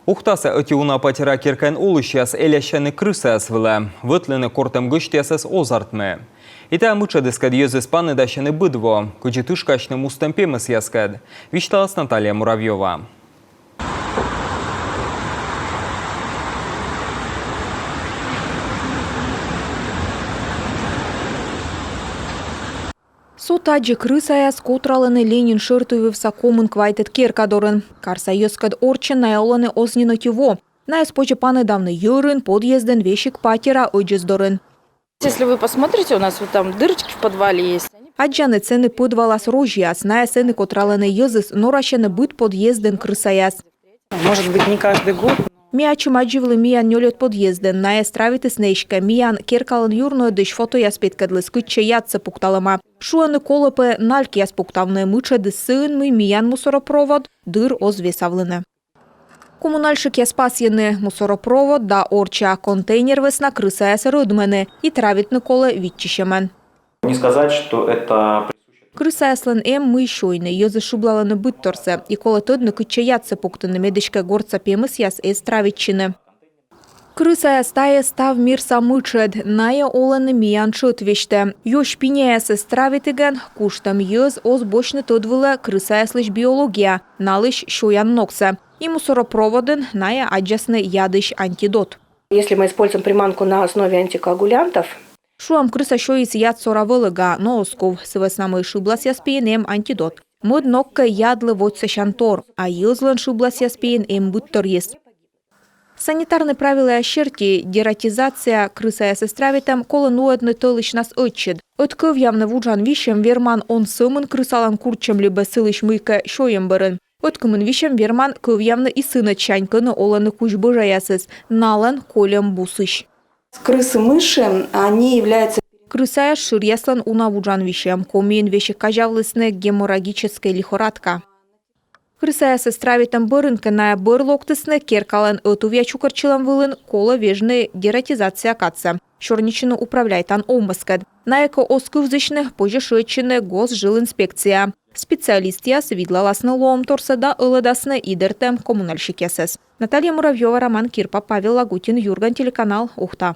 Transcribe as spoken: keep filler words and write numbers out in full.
Ухтаса ӧти уна патера керкаын олысьяс элясьӧны крысаяс вылӧ. Вӧтлыны кортӧм гӧсьтъясӧс оз артмы. И тайӧ мытшӧдыскӧд йӧзыс паныдасьӧны быд во. Кыдзи тышкасьны мустӧм пемӧсъяскӧд, висьталас Наталья Муравьёва. Со тадзи крысаяс котралӧны Ленин шӧртуй вывса комын квайтӧд керка дорын. Карса йӧзкӧд орччӧн найӧ олӧны оз нин ӧти во. Найӧс позьӧ паныдавны йӧрын, подъездын, весиг патера ӧдзӧс дорын. Если вы посмотрите, у нас вот там дырочки в подвале есть. Аддзанныд, сэні пӧдвалас розьяс, найӧ сэні котралӧны. Йӧзыс норасьӧны быд подъездын крысаяс. Может быть, не каждый год. Ми ачым аддзывлім миян нёльӧд подъездын, найӧ травитісны эськӧ. Миян керкалӧн юрнуӧдысь фотояс петкӧдліс, кытчӧ ядсӧ пукталӧма. Шуӧны, колӧ пӧ налькъяс пуктавны, мытшӧдыс сыын, мый миян мусоропровод дыр оз весавлыны. Коммунальщикъяс пасйӧны: мусоропровод да орчча контейнер вӧсна крысаяс рӧдмӧны и травитны колӧ виччысьӧмӧн. Не сказать, что это присуще. Крысаяслӧн эм мый сёйны, йӧзыс шыблалӧны быдторсӧ, и колӧ тӧдны, кытчӧ ядсӧ пуктыны, мед эськӧ гортса пемӧсъяс эз травитчыны. Крысаяс — тайӧ став мирса мытшӧд, найӧ олӧны миян тшӧт весьтӧ. Ёсь пиняясӧс травитігӧн куштӧм йӧз оз босьтны тӧд вылӧ крысаяслысь биология, налысь сёян ногсӧ. И мусоропроводын найӧ аддзасны ядысь антидот. Если мы используем приманку на основе антикоагулянтов, шуам, крыса сёйис яд сора вӧлӧга, но оз кув, сы вӧсна мый шыбласъяс пиын эм антидот. Мӧд ног кӧ ядлы водзсасян тор, а йӧзлӧн шыбласъяс пиын эм быдторйыс. Санитарнӧй правилаяс серти дератизация, крысаясӧс травитӧм, колӧ нуӧдны тӧлысьнас ӧтчыд. Ӧд кӧвъявны вуджан висьӧм верман он сӧмын крысалӧн курччӧм либӧ сылысь мыйкӧ сёйӧм бӧрын. Ӧткымын висьӧм верман кӧвъявны и сынӧдсянь, кӧні олӧны кузь бӧжаясыс, налӧн кольӧм бусысь. Крысы, мыши, они являются... Крысаяс — шыръяслӧн уна вуджан висьӧм. Комиын весиг казявлісны геморрагическӧй лихорадка. Крысаясӧс травитӧм бӧрын кӧ найӧ бӧр локтісны, керкалӧн ӧтувъя чукӧртчылӧм вылын колӧ вежны дератизация кадсӧ, сёрнитчыны управляйтан овмӧскӧд. Найӧ кӧ оз кывзысьны, позьӧ шыӧдчыны госжилинспекцияӧ. Специалистъяс видлаласны лоӧмторсӧ да ӧлӧдасны идӧртӧм коммунальщикъясӧс. Наталья Муравьёва, Роман Кирпа, Павел Лагутин, «Юрган» телеканал, Ухта.